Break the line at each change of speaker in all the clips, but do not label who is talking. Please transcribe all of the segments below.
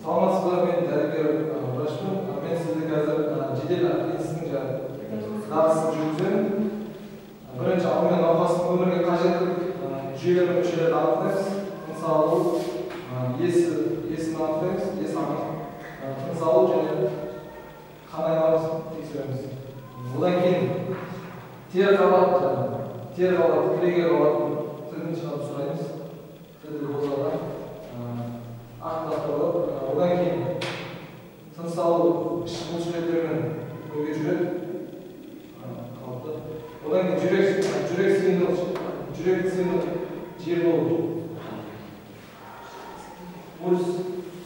Саламатсыз ба, мен дәрігер врачпын. Мен сізді қазір жедел аппендицитің дағдысын жүргіземін. Бірінші алдымен науқастың өмірге қажетті жүйелер мен мүшелерді анықтаймыз. Тыныс алу, есін анықтаймыз, тыныс алу және қан айналымын тексереміз. Одан кейін тері қабат, кілеге қабат тілін шығарып сұраймыз. Тілді бозалған ақ дақтар. Одан кейін тыныс алу іш бұлшықеттермен бірге жүреді. Қалыпты. Одан кейін жүрек сыйымдылық жер болу. Пульс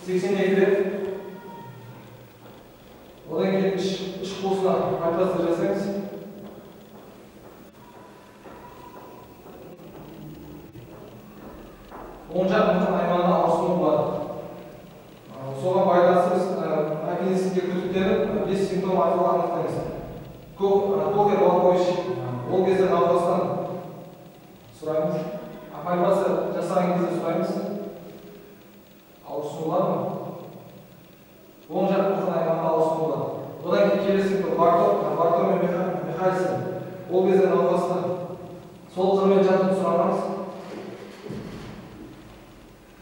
82 рет. Одан кейін іш қуысына пальпация жасаймыз. Оң жақ мықын аймағында ауырсыну бар. Соған байланысты біз аппендицитке күдіктеніп 5 симптом арқылы анықтаймыз. Кохер-Волкович, ол кезде науқастан сұраймыз. Пальпация жасаған кезде сұраймыз. Ауырсыну бар ма? Оң жақ мықын аймағында ауырсыну бар. Одан кейін келесі симптом Барто мен Михайлсон. Ол кезде науқастан сол қырмен жатып сұрамыз.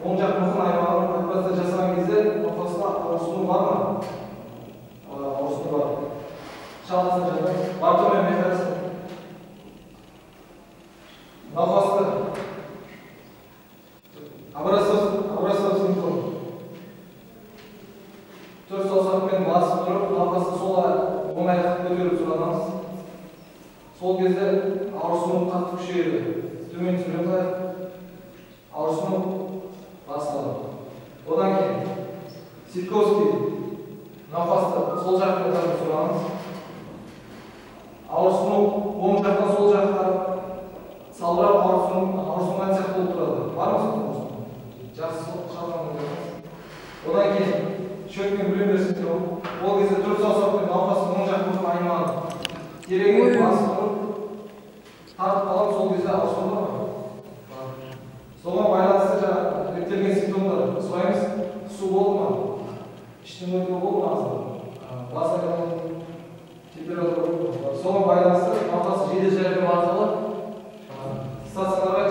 Оң жақ мықын аймағын пальпация жасаған кезде науқаста ауырсыну бар ма? Ауырсыну бар. Шалқасына жатамыз. Барто мен Михайлсон. Науқасты Образцов симптом. Төрт саусақпен басып тұрып, науқасты сол оң аяқты көтеріп сұранамыз. Сол кезде ауырсыну қатты күшейеді. Төмен түсіреміз аяқ. Ауырсыну басылады. Одан кейін Ситковский науқасты сол жақпен тартып сұранамыз. Ауырсыну оң жақтан сол жаққа салбырап ауырсынған сияқты болып тұрады. Бар ма сол ауырсыну? Жақсы шалқамен жатамыз. Одан кейін Шөккен Блюмер синдромы. Ол кезде төрт саусақпен науқастың оң жақ мықын аймағын тереңге басып тұрып тартып қалады. Сол кезде ауырсыну бар ма? Бар. Соған байланысты жаңа реттелген симптомдар сұраймыз. Су болды ма? Іштің өтуі болды ма ағзада? Бас айналу, температура болды ма? Соған байланысты науқас жедел жәрдем арқылы стационарға